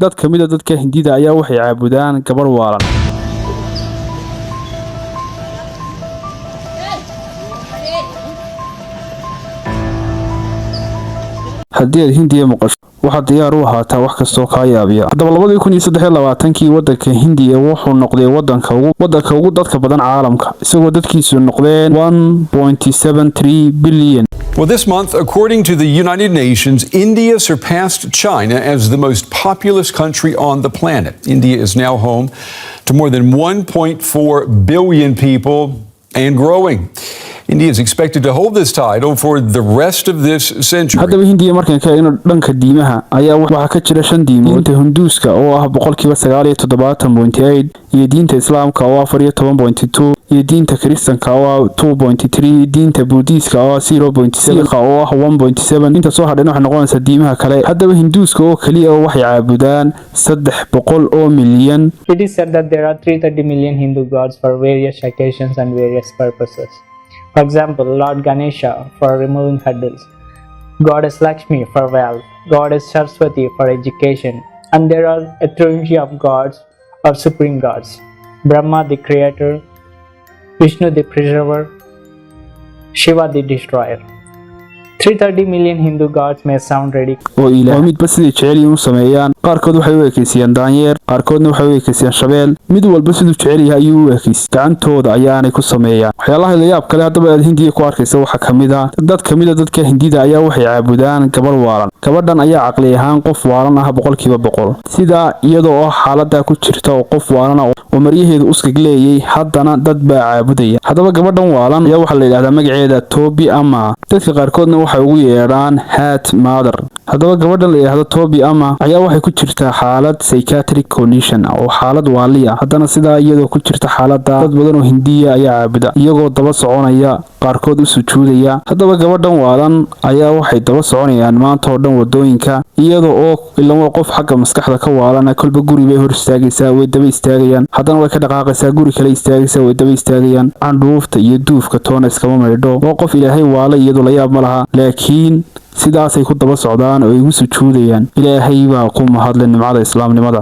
Dad ka mid a dadka Hindida ayaa waxay caabudaan gabadh waalan. Haddii aad Hindiya maqasho, waxaad diyaar u ahaataa wax kastoo kaa yaabiya. Haddaba, 2023-kii wadanka Hindiya wuxuu noqday wadanka ugu dadka badan caalamka, isagoo dadkiisu noqdeen 1.73 bilyan. Well, this month, according to the United Nations, India surpassed China as the most populous country on the planet. India is now home to more than 1.4 billion people and growing. India is expected to hold this title for the rest of this century. Haddaba, Hindiya markaan ka eegno dhanka diimaha ayaa waxaa ka jira shan diimood: diinta Hinduuska oo ah 97.8% iyo diinta Islaamka oo 14.2 iyo diinta Kiristanka oo ah 2.3, diinta Buudiiska oo ah 0.7 oo ah 1.7. Inta soo hadhayna waxay noqonaysaa diimaha kale. Haddaba, Hinduuska oo keliya oo waxay caabudaan 300 milyan. It is said that there are 330 million Hindu gods for various occasions and various purposes. For example, Lord Ganesha for removing hurdles, Goddess Lakshmi for wealth, Goddess Saraswati for education, and there are a trinity of gods or supreme gods: Brahma the creator, Vishnu the preserver, Shiva the destroyer. 330 million Hindu gods may sound ridiculous. Oo ilaah oo midba siday jecel yihiin u sameeyaan. Qaarkood waxay u ekeysiyaan daanyeer, qaarkoodna waxay u ekeysiyaan shabeel. Mid walba siduu jecel yahay ayuu u ekeys, gacantooda ayaanay ku sameeyaan. Waxyaalaha layaab kale haddaba aad Hindiya ku arkaysa waxaa ka mid ah dad ka mid a dadka Hindida ayaa waxay caabudaan gabadh waalan. Gabadhan ayaa caqli ahaan qof waalan ah 100%. Sidaa iyadoo oo xaaladaa ku jirta oo qof waalan ah oo maryaheedu uskag leeyay, haddana dad baa caabudaya. Haddaba, gabadhan waalan ayaa waxaa la yidhahdaa magaceeda Toby Ama, dadka qaarkoodna waxay ugu yeedhaan Hat Mother. Haddaba, gabadhan la yidhaahdo Toby Ama ayaa waxay ku jirtaa xaalad psychiatric condition ah oo xaalad waali ah. Haddana sidaa iyadoo ku jirta xaaladda, dad badan oo Hindiya ayaa caabuda, iyagoo daba soconaya, qaarkood u sujuudaya. Haddaba, gabadhan waalan ayaa waxay daba soconayaan maanta oo dhan wadooyinka, iyada oo ilan waa qof xagga maskaxda ka waalana. Kolba guri bay hor istaagaysaa, way daba istaagayaan, haddana way ka dhaqaaqaysaa, guri kale istaagaysaa, way daba istaagayaan. Candhuufta iyo duufka toona iskama maydho. Waa qof Ilaahay waala, iyadu layaab ma laha, laakiin sidaasay ku daba socdaan oo ay ugu sujuudayaan. Ilaahay baa ku mahadlay nimcada islaamnimada.